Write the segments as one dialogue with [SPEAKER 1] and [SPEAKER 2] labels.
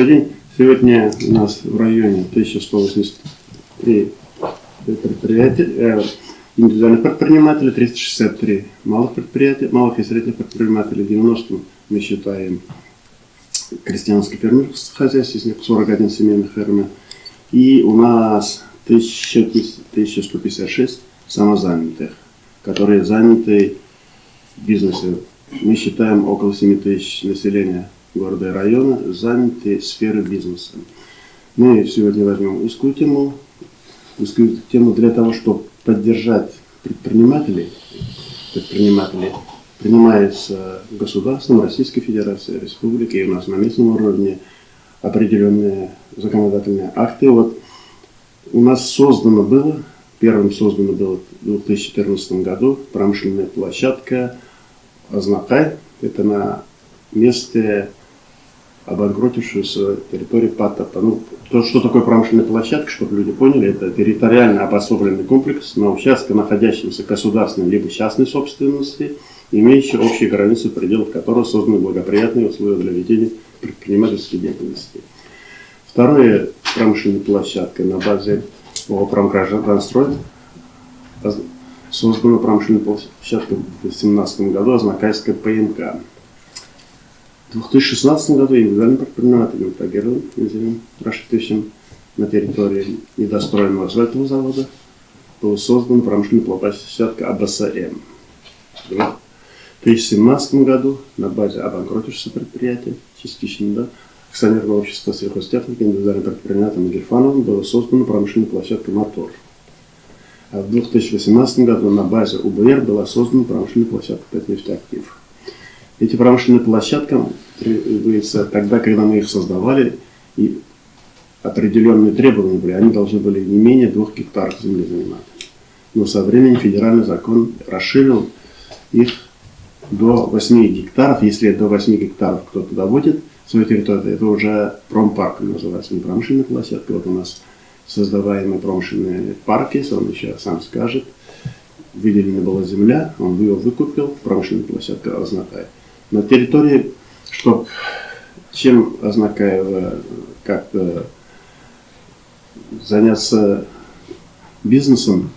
[SPEAKER 1] Добрый день. Сегодня у нас в районе 1183 предприятия, индивидуальных предпринимателей, 363 малых предприятий, малых и средних предпринимателей, 90 мы считаем крестьянских фермерских хозяйств, из них 41 семейных фермер. И у нас 1156 самозанятых, которые заняты в бизнесе. Мы считаем, около 7 тысяч населения города и района заняты в сфере бизнеса. Мы сегодня возьмем узкую тему для того, чтобы поддержать предпринимателей. Предпринимателей принимается государством Российской Федерации, Республики, и у нас на местном уровне определенные законодательные акты. Вот у нас создано было, первым создано было в 2014 году промышленная площадка Азнакай. Это на месте обанкротившуюся территории Патопа. Ну, то, что такое промышленная площадка, чтобы люди поняли, это территориально обособленный комплекс на участке, находящемся государственной либо частной собственности, имеющий общие границы, в пределах которого созданы благоприятные условия для ведения предпринимательской деятельности. Второе, промышленная площадка на базе ООО «Промгражданстрой». Создана промышленная площадка в 2017 году Азнакайская ПМК. В 2016 году индивидуальным предпринимателем Тагировым Назимом Рашитовичем на территории недостроенного асфальтового завода была создана промышленная площадка АБСМ. В 2017 году на базе обанкротившегося предприятия, частично, да, акционерного общества сельхозтехники индивидуальным предпринимателем Гельфановым была создана промышленная площадка «Мотор». А в 2018 году на базе УБР была создана промышленная площадка «Татнефть-Актив». Эти промышленные площадки требуются тогда, когда мы их создавали, и определенные требования были, они должны были не менее 2 гектаров земли занимать. Но со временем федеральный закон расширил их до 8 гектаров. Если до 8 гектаров кто-то доводит свою территорию, это уже промпарк называется, не промышленная площадка. Вот у нас создаваемые промышленные парки, он еще сам скажет. Выделена была земля, он ее выкупил, промышленная площадка Азнакай. На территории, чтобы чем Азнакаево как-то заняться бизнесом,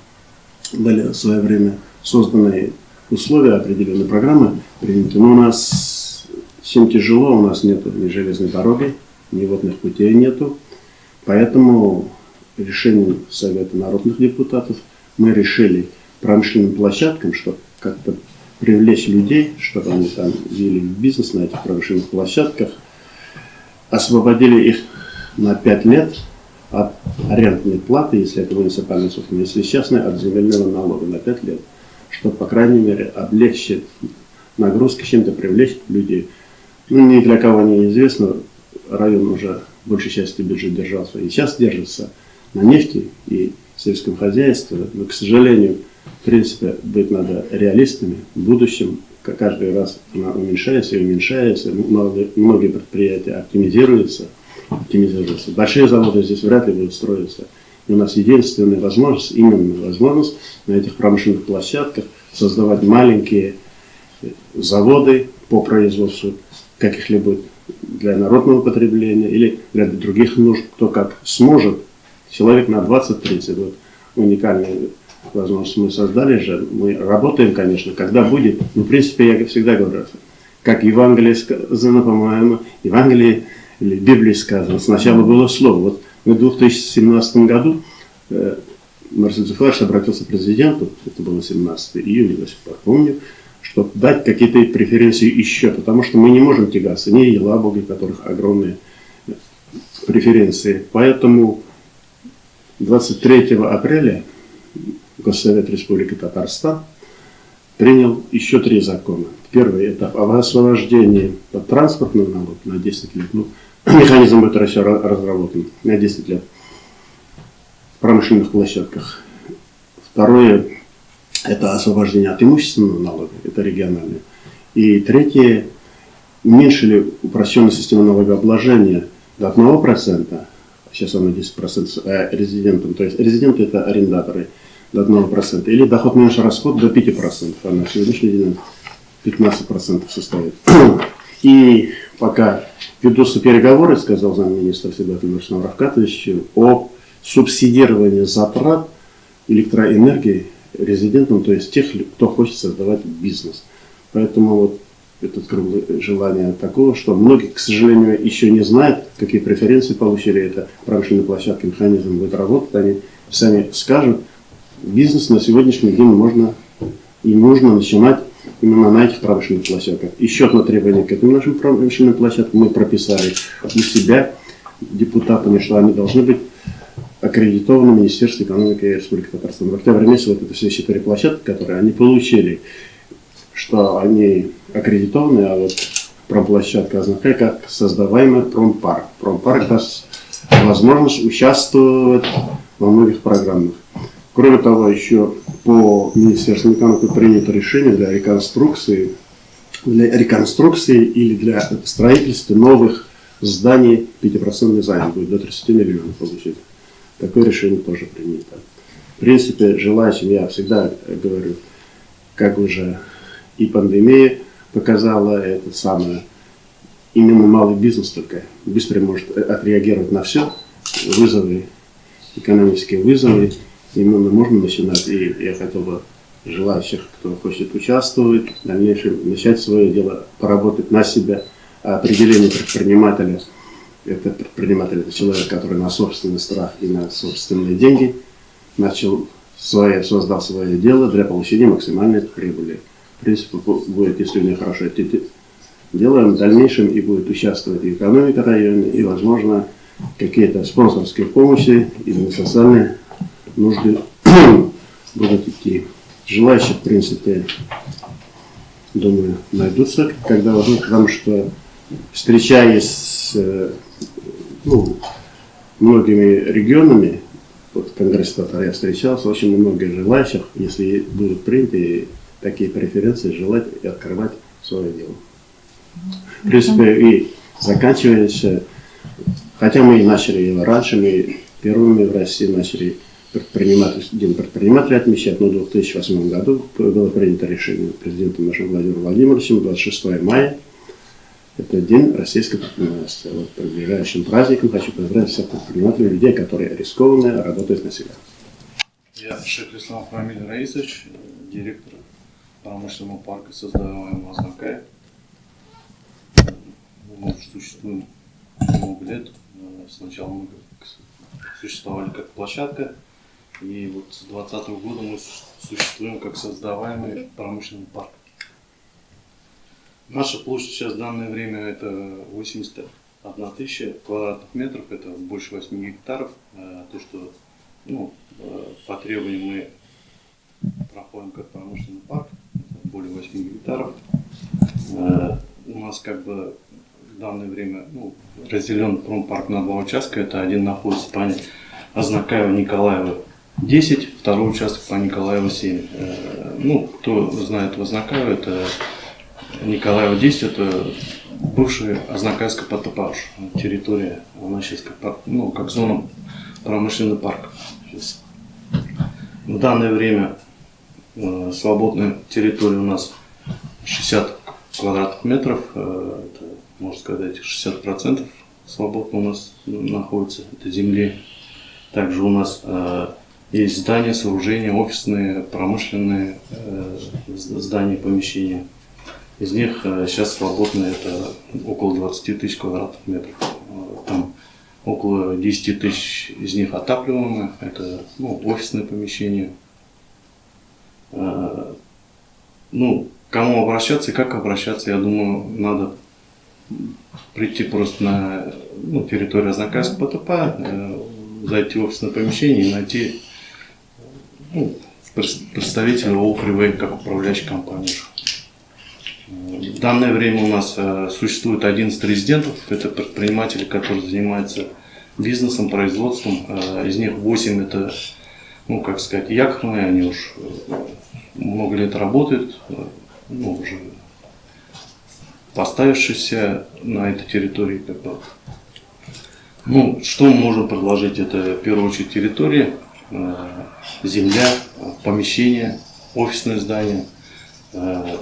[SPEAKER 1] были в свое время созданы условия, определенные программы приняты. Но у нас всем тяжело, у нас нет ни железной дороги, ни водных путей нету. Поэтому решением Совета народных депутатов мы решили промышленным площадкам, чтобы как-то привлечь людей, чтобы они там вели бизнес на этих промышленных площадках, освободили их на 5 лет от арендной платы, если это муниципальная собственность, если частная, от земельного налога на 5 лет, чтобы, по крайней мере, облегчить нагрузки, чем-то привлечь людей. Ну, ни для кого не известно, район уже большей части бюджет держался и сейчас держится на нефти и сельском хозяйстве, но, к сожалению, в принципе, быть надо реалистами. В будущем каждый раз она уменьшается и уменьшается, многие предприятия оптимизируются, оптимизируются. Большие заводы здесь вряд ли будут строиться. И у нас единственная возможность, именно возможность на этих промышленных площадках создавать маленькие заводы по производству каких-либо для народного потребления или для других нужд, кто как сможет. Человек на 20-30, вот уникальная возможность мы создали же, мы работаем, конечно, когда будет, но, в принципе, я всегда говорю, как Евангелие сказано, по-моему, Евангелие или в Библии сказано, сначала было Слово. Вот мы в 2017 году Марсель Зуфарович обратился к президенту, это было 17 июня, до сих пор помню, чтобы дать какие-то преференции еще, потому что мы не можем тягаться ни Елабуге, у которых огромные преференции. Поэтому 23 апреля Госсовет Республики Татарстан принял еще три закона. Первый – это об освобождении от транспортного налога на 10 лет. Ну, механизм будет еще разработан на 10 лет в промышленных площадках. Второе – это освобождение от имущественного налога, это региональное. И третье – уменьшили упрощенную систему налогообложения до 1%, сейчас оно 10% резидентам, то есть резиденты – это арендаторы, до 1%, или доход меньше расход до 5%, а на сегодняшний день 15% составит. И Пока ведутся переговоры, сказал замминистра Сибгатуллин Рустам Рафкатович, о субсидировании затрат электроэнергии резидентам, то есть тех, кто хочет создавать бизнес. Поэтому вот это круглое желание такого, что многие, к сожалению, еще не знают, какие преференции получили это промышленные площадки, механизм будет работать, они сами скажут. Бизнес на сегодняшний день можно и нужно начинать именно на этих промышленных площадках. Еще одно требование к этим нашим промышленным площадкам мы прописали у себя депутатами, что они должны быть аккредитованы в Министерстве экономики Республики Татарстан. В октябре месяце вот это все 4 площадки, которые они получили, что они аккредитованы, а вот промплощадка Азнакай как создаваемый промпарк. Промпарк даст возможность участвовать во многих программах. Кроме того, еще по Министерству экономики принято решение для реконструкции или для строительства новых зданий 5% займ будет до 30 миллионов получить. Такое решение тоже принято. В принципе, желающим, я всегда говорю, как уже и пандемия показала, это самое, именно малый бизнес только быстро может отреагировать на все, вызовы, экономические вызовы. Именно можно начинать, и я хотел бы желающих, кто хочет участвовать, в дальнейшем начать свое дело, поработать на себя. А определение предпринимателя, это предприниматель, это человек, который на собственный страх и на собственные деньги создал свое дело для получения максимальной прибыли. В принципе, будет, если у него хорошо идти дело, в дальнейшем и будет участвовать и экономика района, и, возможно, какие-то спонсорские помощи или социальные нужды будут идти. Желающие, в принципе, думаю, найдутся, когда возможно, потому что, встречаясь с многими регионами, вот в Конгрессе татар я встречался, очень много желающих, если будут приняты такие преференции, желать и открывать свое дело. В принципе, и заканчивается, хотя мы и начали его раньше, мы первыми в России начали День предпринимателя отмечать, но в 2008 году было принято решение президентом нашим Владимиром Владимировичем 26 мая. Это День российского предпринимательства. Вот приближающим праздником хочу поздравить всех предпринимателей, людей, которые рискованно работают на себя.
[SPEAKER 2] Я Шайхлислам Рамиль Раисович, директор промышленного парка, создаваемого Азнакай. Мы существуем много лет. Сначала мы существовали как площадка, и вот с 2020 года мы существуем как создаваемый промышленный парк. Наша площадь сейчас в данное время это 81 тысяча квадратных метров, это больше 8 гектаров. То, что по требованиям мы проходим как промышленный парк, это более 8 гектаров. У нас как бы в данное время разделен промпарк на два участка. Это один находится по Азнакаева Николаева 10, второй участок по Николаева 7. Кто знает в Азнакаево, это Николаева 10, это бывшая Азнакаевская ПТП, территория, она сейчас как, как зона промышленный парк. Сейчас. В данное время свободная территория у нас 60 квадратных метров, это, можно сказать, 60% свободно у нас находится, это земли. Также у нас есть здания, сооружения, офисные, промышленные здания, помещения. Из них сейчас свободно это около 20 тысяч квадратных метров. Там около 10 тысяч из них отапливаемые, это офисные помещения. Кому обращаться и как обращаться, я думаю, надо прийти просто на территорию Азнакаевского ПТП, зайти в офисное помещение и найти представителя ООО «Фривей» как управляющей компании. В данное время у нас существует 11 резидентов, это предприниматели, которые занимаются бизнесом, производством. Из них 8 это, якорные, они уж много лет работают, уже поставившиеся на этой территории. Что мы можем предложить? Это в первую очередь территория, земля, помещение, офисное здание.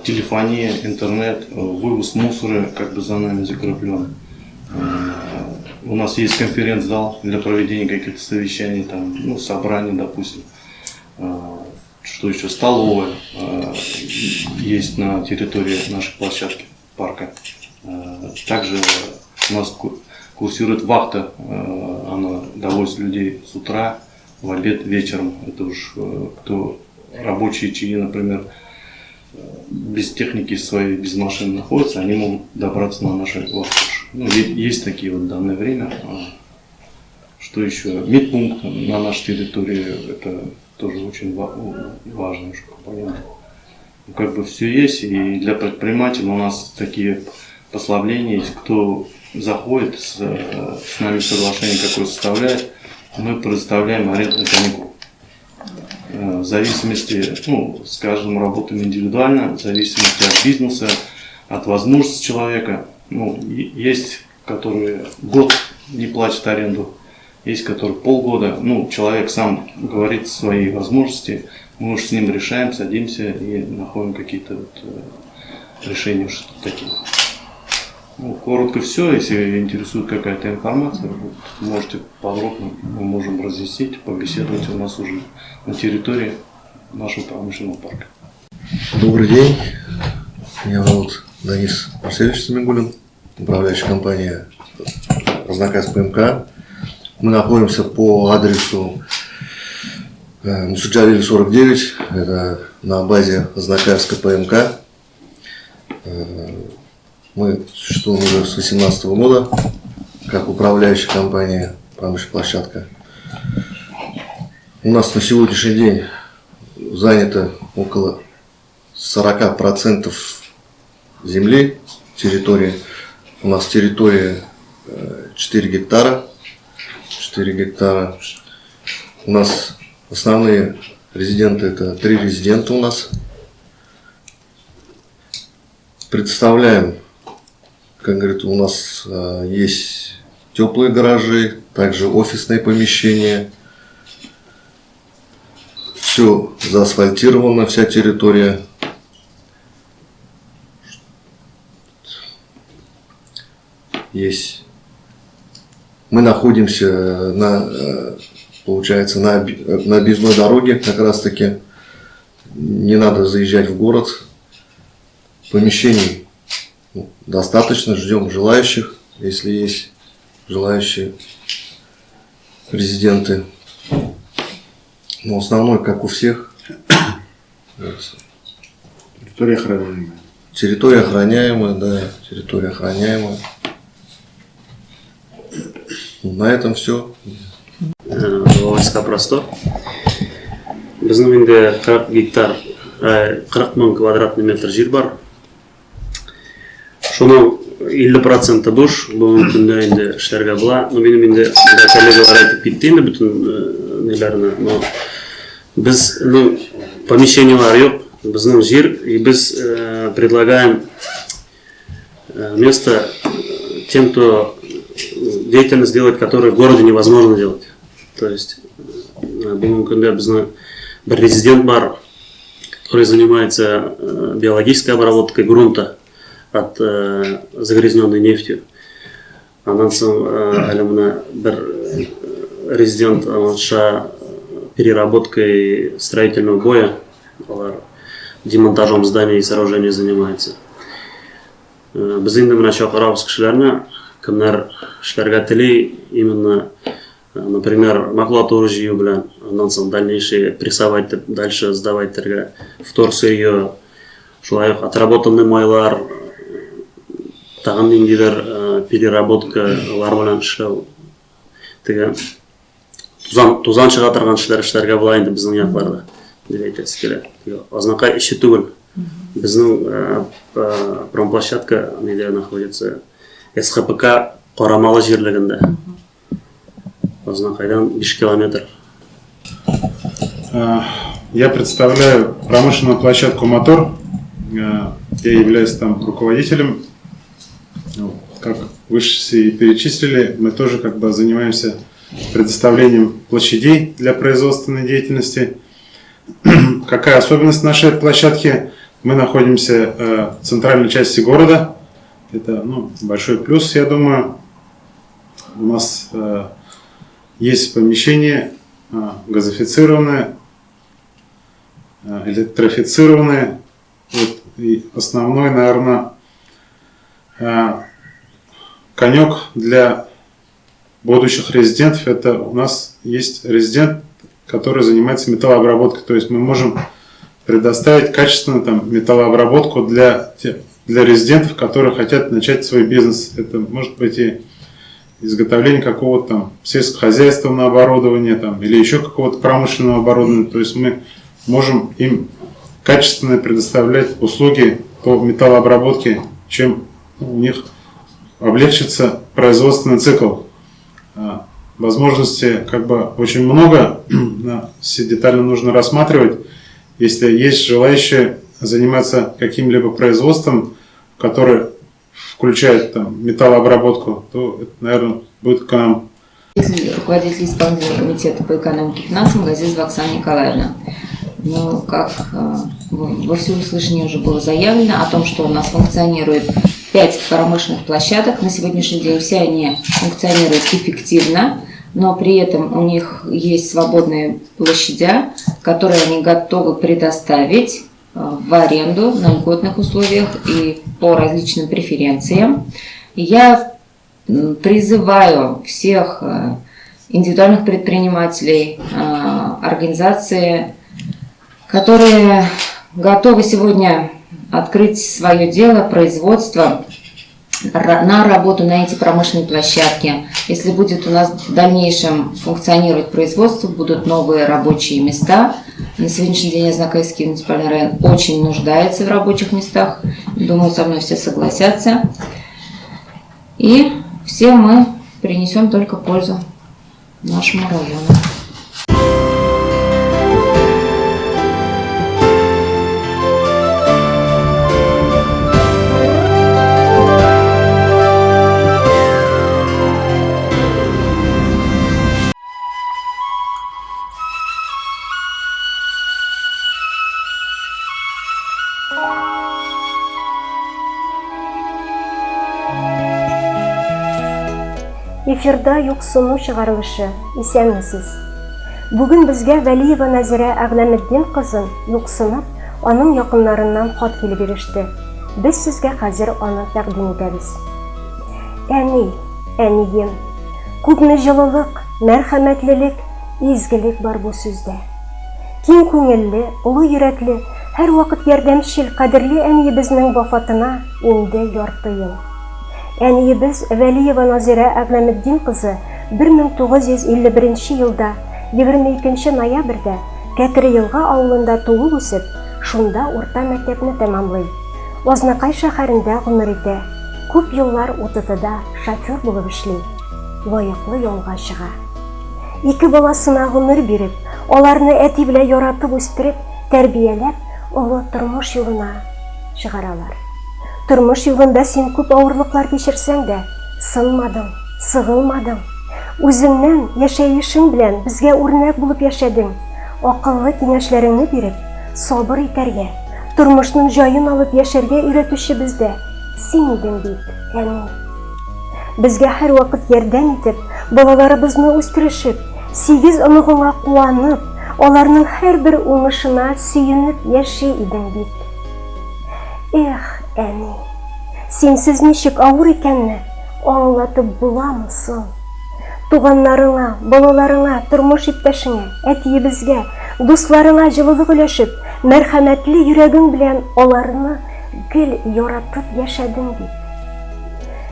[SPEAKER 2] Телефония, интернет, вывоз мусора как бы за нами закреплен. У нас есть конференц-зал для проведения каких-то совещаний, там, ну, собраний, допустим. Что еще? Столовая есть на территории нашей площадки парка. Также у нас курсирует вахта, она довозит людей с утра, в обед, вечером. Это уж кто рабочие чаи, например, без техники своей, без машины находятся, они могут добраться на наши вахты. Ну, есть такие вот в данное время. Что еще? Медпункт на нашей территории, это тоже очень важный компонент. Ну, как бы все есть, и для предпринимателей у нас такие послабления есть. Кто заходит, с нами соглашение какое составляет, мы предоставляем арендный каникул. В зависимости, ну, с каждым работаем индивидуально, в зависимости от бизнеса, от возможности человека. Ну, есть, которые год не платят аренду, есть, которые полгода. Ну, человек сам говорит свои возможности, мы уж с ним решаем, садимся и находим какие-то вот решения уж такие. Ну, коротко все, если интересует какая-то информация, вот, можете подробно, мы можем разъяснить, побеседовать у нас уже на территории нашего промышленного парка.
[SPEAKER 3] Добрый день, меня зовут Данис Марселевич Самигуллин, управляющая компания «Азнакайск ПМК». Мы находимся по адресу Мусы Джалиля, 49, это на базе Азнакаевска ПМК. Мы существуем уже с 2018 года как управляющая компания «Промышленная площадка». У нас на сегодняшний день занято около 40% земли, территории. У нас территория 4 гектара. 4 гектара. У нас основные резиденты, это 3 резидента у нас. Представляем, как говорит, у нас есть теплые гаражи, также офисные помещения. Все заасфальтировано, вся территория. Есть. Мы находимся на, получается, на объездной дороге, как раз таки. Не надо заезжать в город. Помещений достаточно, ждем желающих, если есть желающие резиденты. Но основной, как у всех. Вот.
[SPEAKER 1] Территория охраняемая.
[SPEAKER 3] Территория охраняемая, да, территория охраняемая. На этом все.
[SPEAKER 4] ОСК «Простор». Безнең инде 40 гектар, 40 мең квадратный метр җир бар. Шуның 50% буш, бүгенге көндә инде эшләргә була. Но минем инде коллегалар әйтеп китте инде бөтен ниләрне. Но безнең помещениелар юк, безнең җир, и без предлагаем место тем, кто деятельность делает, которую в городе невозможно делать. То есть бүгенге көндә безнең бер резидент бар, который занимается биологической обработкой грунта от загрязненной нефтью. Аннан соң әле менә бер резидент алыша переработкой строительного боя, алар демонтажом зданий и сооружений занимается. Без инде менә чакырабыз кешеләрне, кемнәр эшләргә тели, именно, например, макулатура җыю белән, аннан соң дальнейшие прессовать, дальше сдавать итәргә, вторсырье, шулай ук отработанный майлар, тагын ниндидер переработкалар белән эшләү, теге тузан чыга торган эшләр эшләргә була инде безнең якларда, дип әйтәсе килә. Азнакай эше түгел. Безнең промплощадка нидә находится? СХПК Карамалы җирлегендә. Азнакайдан 5 километр.
[SPEAKER 5] Я представляю промышленную площадку «Мотор». Я являюсь там руководителем. Как выше перечислили, мы тоже как бы занимаемся предоставлением площадей для производственной деятельности. Какая особенность нашей площадки? Мы находимся в центральной части города. Это, ну, большой плюс, я думаю. У нас есть помещение газифицированное, электрифицированное. Вот, и основной, наверное, конек для будущих резидентов — это у нас есть резидент, который занимается металлообработкой. То есть мы можем предоставить качественную там металлообработку для резидентов, которые хотят начать свой бизнес. Это может быть и изготовление какого-то там сельскохозяйственного оборудования там, или еще какого-то промышленного оборудования. То есть мы можем им качественно предоставлять услуги по металлообработке, чем у них облегчится производственный цикл. Возможностей как бы очень много, все детали нужно рассматривать. Если есть желающие заниматься каким-либо производством, которое включает там металлообработку, то это, наверное, будет к нам.
[SPEAKER 6] Руководитель исполнительного комитета по экономике и финансам Газизова Оксана Николаевна. Ну, как во всеуслышание уже было заявлено о том, что у нас функционирует 5 промышленных площадок. На сегодняшний день все они функционируют эффективно, но при этом у них есть свободные площадя, которые они готовы предоставить в аренду на льготных условиях и по различным преференциям. Я призываю всех индивидуальных предпринимателей, организации, которые готовы сегодня открыть свое дело, производство, на работу на эти промышленные площадки. Если будет у нас в дальнейшем функционировать производство, будут новые рабочие места. На сегодняшний день Азнакаевский муниципальный район очень нуждается в рабочих местах. Думаю, со мной все согласятся. И все мы принесем только пользу нашему району.
[SPEAKER 7] Эфирда юксыну чыгарылышы. Исәнмесез. Бүген безгә Вәлиева Назирә Әгъләметдин кызын юксынып, аның якыннарыннан хат килеп иреште. Без сезгә хәзер аны тәкъдим итәбез. Әни, әнием, күпме җылылык, мәрхәмәтлелек, изгелек бар бу сүздә. Киң күңелле, олы йөрәкле, һәрвакыт ярдәмчел, кадерле әниебезнең вафатына инде ярты ел. Әниебез Вәлиева Назирә Әгъләметдин кызы 1951 елда 22 ноябрьдә Кәкре Елга авылында туып үсеп, шунда урта мәктәпне тәмамлый. Азнакай шәһәрендә гомер итә. Күп еллар УТТда шофер булып эшли. Лаеклы ялга чыга. Ике баласына гомер биреп, аларны әти белән яратып үстереп, тәрбияләп, олы тормыш юлына чыгаралар. Тормыш юлында син күп авырлыклар кичерсәң дә, сынмадың, сыгылмадың. Үзеңнең яшәешең белән безгә үрнәк булып яшәдең. Акыллы киңәшләреңне биреп, сабыр итәргә, тормышның җаен алып яшәргә өйрәтүчебез дә син идең бит, әни. Безгә һәрвакыт ярдәм итеп, балаларыбызны үстерешеп, сигез оныгыңа куанып, аларның һәрбер уңышына сөенеп яши идең бит. Эх, әни, синсез ничек авыр икәнне аңлатып буламы соң? Туганнарыңа, балаларыңа, тормыш иптәшеңә, әтиебезгә, дусларыңа җылылык өләшеп, мәрхәмәтле йөрәгең белән аларны гел яратып яшәдең бит.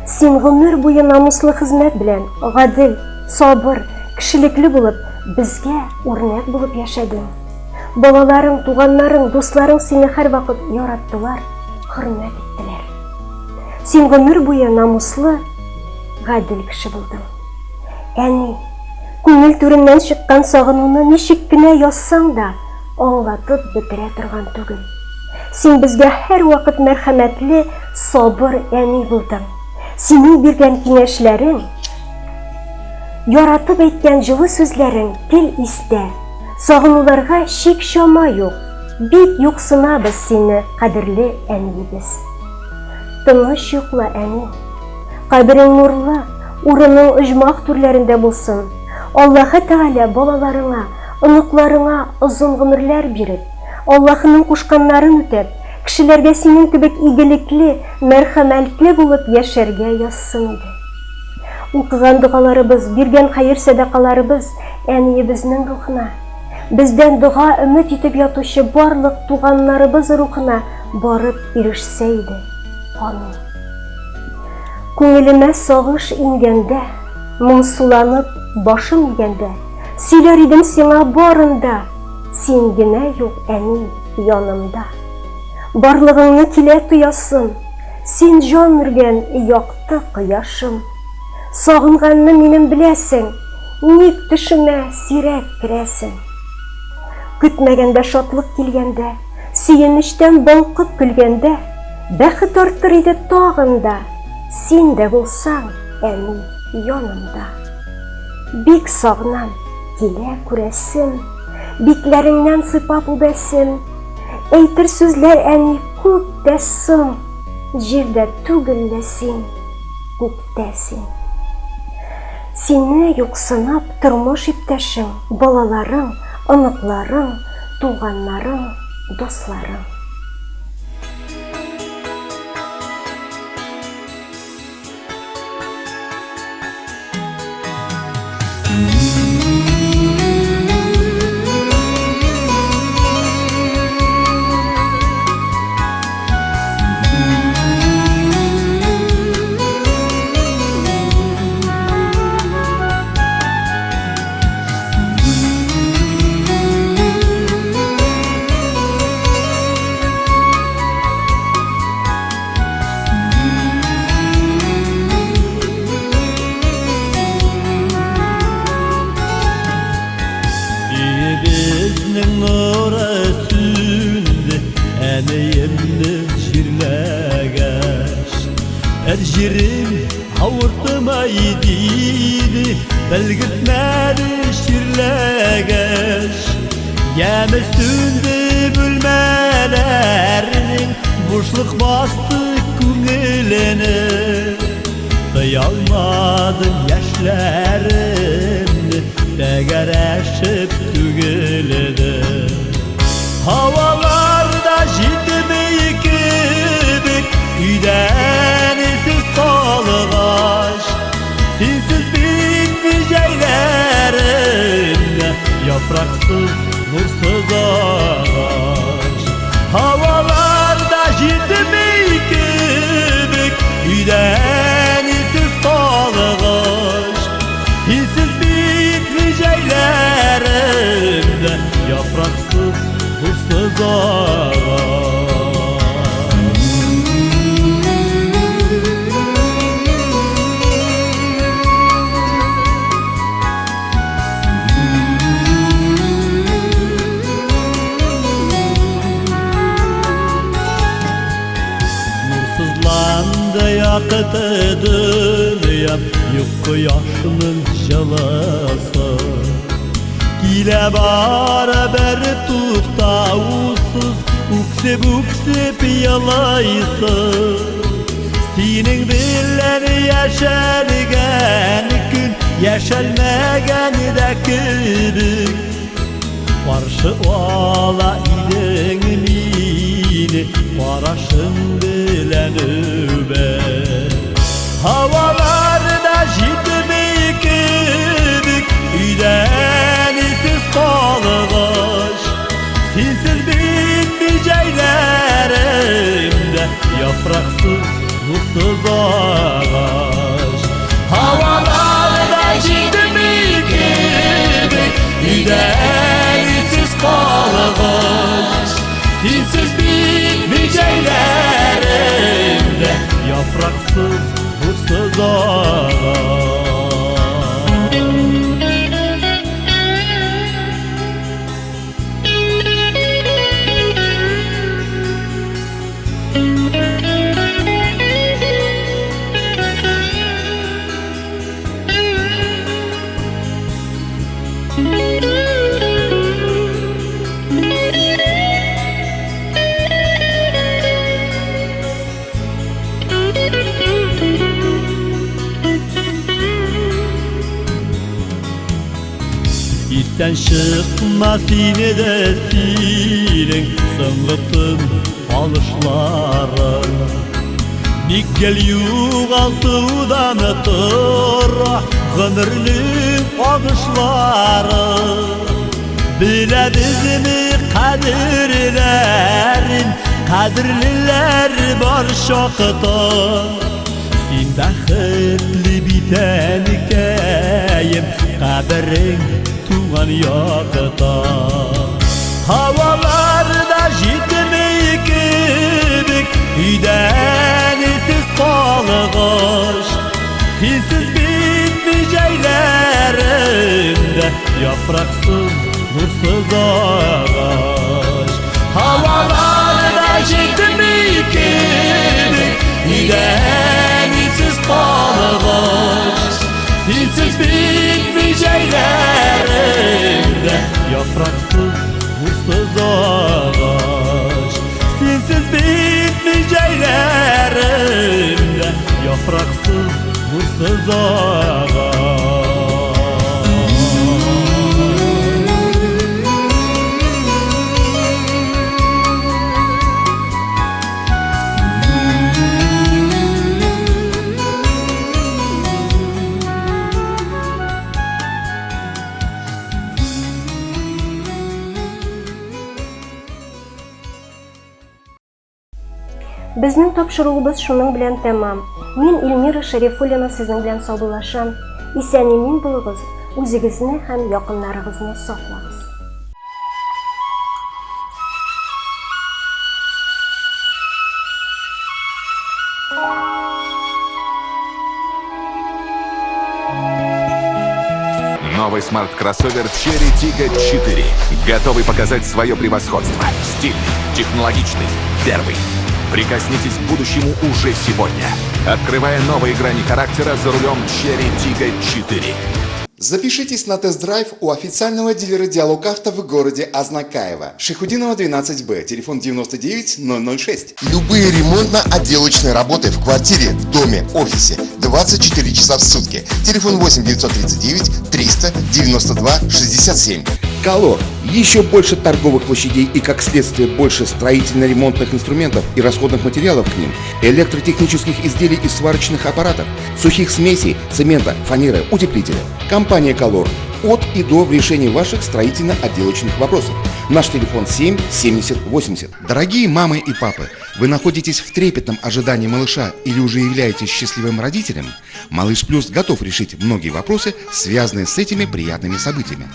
[SPEAKER 7] Син гомер буе намуслы хезмәт белән гадел, сабыр, кешелекле булып, безгә үрнәк булып яшәдең. Балаларың, туганнарың, дусларың сине һәрвакыт яраттылар, хөрмәт иттеләр. Син гомер буе намуслы, гадел кеше булдың. Әни, күңел түреннән чыккан сагынуны ничек кенә язсаң да, аңлатып бетерә торган түгел. Син безгә һәрвакыт мәрхәмәтле, сабыр әни булдың. Синең биргән киңәшләрең, яратып әйткән җылы сүзләрең тел истә. Сагынуларга чик-чама юк. Бик юксынабыз сине, кадерле әниебез. Тыныч йокла, әни. Каберең нурлы, урының оҗмах түрләрендә булсын. Аллаһы Тәгалә балаларыңа, оныкларыңа озын гомерләр биреп, Аллаһының кушканнарын үтәп, кешеләргә синең кебек игелекле, мәрхәмәтле булып яшәргә язсын иде. Укыган догаларыбыз, биргән хәер-сәдакаларыбыз әниебезнең рухына, бездән дога өмет итеп ятучы барлык туганнарыбыз рухына барып ирешсә иде. Амин. Күңелемә сагыш иңгәндә, моңсуланып башым игәндә, сөйләр идем сиңа барын да, син генә юк, әни, янымда. Барлыгыңны килә тоясым, син җан өргән якты кояшым. Сагынганны минем беләсең, ник төшемә сирәк керәсең? Көтмәгәндә шатлык килгәндә, сөенечтән балкып көлгәндә, бәхет артыр иде тагын да, син дә булсаң, әни, янымда. Бик сагынам, килә күрәсем, битләреңнән сыйпап үбәсем. Әйтер сүзләр, әни, күп тә соң, җирдә түгел лә син, күктә син. Сине юксынып, тормыш иптәшең, балаларың, оныкларың, туганнарың, дусларың.
[SPEAKER 8] Өебезнең нуры сүнде, әниемне җирләгәч. Бер җирем авыртмай диде, белгертмәде чирләгәч. Яме сүнде бүлмәләрнең, бушлык басты күңелене. Тыя алмадым яшьләремне, тәгәрәшеп түгелде. Һаваларда җитми кебек, өйдә әнисез калгач. Синсез битми җәйләрем дә, яфраксыз, нурсыз агач. Һаваларда җитми кебек, өйдә әнисез калгач. Синсез битми җәйләрем дә, яфраксыз, нурсыз агач. Нурсызланды якты дөньям, юк кояшның җылысы. Килә бара бер туктаусыз, үксеп-үксеп елыйсы. Синең белән яшәлгән көн, яшәлмәгән дә кебек. Каршы ала идең мине, карашың белән үбеп. Һаваларда җитми кебек, өйдә әнисез калгач. Синсез битми җәйләрем дә, яфраксыз, нурсыз агач. Һаваларда җитми кебек, өйдә әнисез калгач. Синсез битми җәйләрем дә, яфраксыз, нурсыз агач. Истән чыкмас инде синең соңгы тын алышларың. Ник гел югалтудан тора гомернең агышлары. Беләбезме кадерләрен, кадерлеләр бар чакта. Син бәхетле бит, әнкәем, каберең туган якта. Һаваларда җитми кебек, өйдә әнисез калгач. Синсез битми җәйләрем дә, яфраксыз, нурсыз агач. Һаваларда җитми кебек, өйдә әнисез калгач. Синсез битми җәйләрем дә, яфраксыз, нурсыз агач. Синсез битми җәйләрем дә, яфраксыз, нурсыз агач.
[SPEAKER 7] Безнең тапшыруыбыз шуның белән тәмам. Мин Эльмира Шәрифуллина сезнең белән саубуллашам. Исән-имин булыгыз, үзегезне һәм якыннарыгызны саклагыз.
[SPEAKER 9] Новый смарт-кроссовер Chery Tiggo 4. Готовый показать свое превосходство. Стильный, технологичный, первый. Прикоснитесь к будущему уже сегодня. Открывая новые грани характера за рулем Chery Tiggo 4.
[SPEAKER 10] Запишитесь на тест-драйв у официального дилера «Диалог Авто» в городе Азнакаево. Шайхутдинова, 12Б, телефон 99 006. Любые ремонтно-отделочные работы в квартире, в доме, офисе 24 часа в сутки. Телефон 8 939 392 67.
[SPEAKER 11] Колор. Еще больше торговых площадей и, как следствие, больше строительно-ремонтных инструментов и расходных материалов к ним, электротехнических изделий и сварочных аппаратов, сухих смесей, цемента, фанеры, утеплителя. Компания «Колор». От и до в решении ваших строительно-отделочных вопросов. Наш телефон 7 70 80.
[SPEAKER 10] Дорогие мамы и папы, вы находитесь в трепетном ожидании малыша или уже являетесь счастливым родителем? Малыш Плюс готов решить многие вопросы, связанные с этими приятными событиями.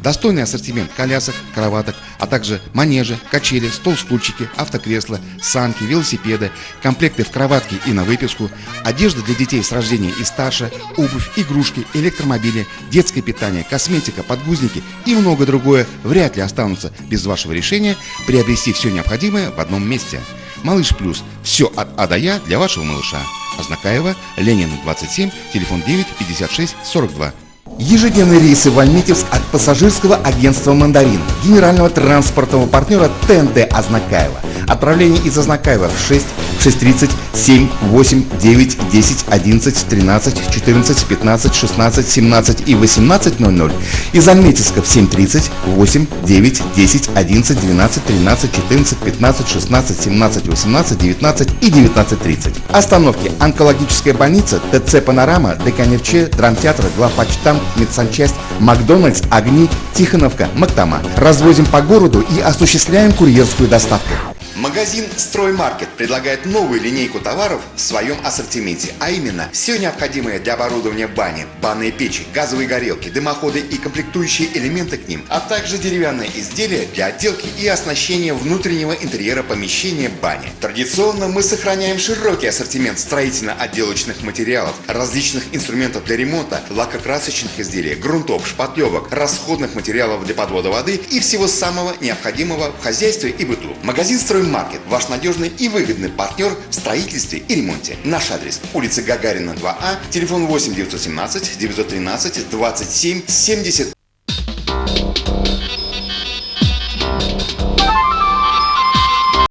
[SPEAKER 10] Достойный ассортимент колясок, кроваток, а также манежи, качели, стол-стульчики, автокресла, санки, велосипеды, комплекты в кроватке и на выписку, одежда для детей с рождения и старше, обувь, игрушки, электромобили, детское питание, косметика, подгузники и многое другое вряд ли останутся без вашего решения приобрести все необходимое в одном месте. Малыш Плюс. Все от А до Я для вашего малыша. Азнакаево, Ленина, 27, телефон 9 56 42.
[SPEAKER 11] Ежедневные рейсы в Альметьевск от пассажирского агентства «Мандарин», генерального транспортного партнера ТНТ Азнакаево. Отправление из Азнакаева в 6, 6:30, 7, 8, 9, 10, 11, 13, 14, 15, 16, 17 и 18:00. Из Альметьевска в 7:30, 8, 9, 10, 11, 12, 13, 14, 15, 16, 17, 18, 19 и 19:30. Остановки: Онкологическая больница, ТЦ «Панорама», ДК «НФЧ», Драмтеатр, Главпочтамт, Медсанчасть, Макдональдс, Огни, Тихоновка, Мактама. Развозим по городу и осуществляем курьерскую доставку.
[SPEAKER 10] Магазин «Строймаркет» предлагает новую линейку товаров в своем ассортименте, а именно все необходимое для оборудования бани, банные печи, газовые горелки, дымоходы и комплектующие элементы к ним, а также деревянные изделия для отделки и оснащения внутреннего интерьера помещения бани. Традиционно мы сохраняем широкий ассортимент строительно-отделочных материалов, различных инструментов для ремонта, лакокрасочных изделий, грунтов, шпатлевок, расходных материалов для подвода воды и всего самого необходимого в хозяйстве и быту. Магазин «Строймаркет» – ваш надежный и выгодный партнер в строительстве и ремонте. Наш адрес: улица Гагарина, 2А, телефон 8 917 913 27 70.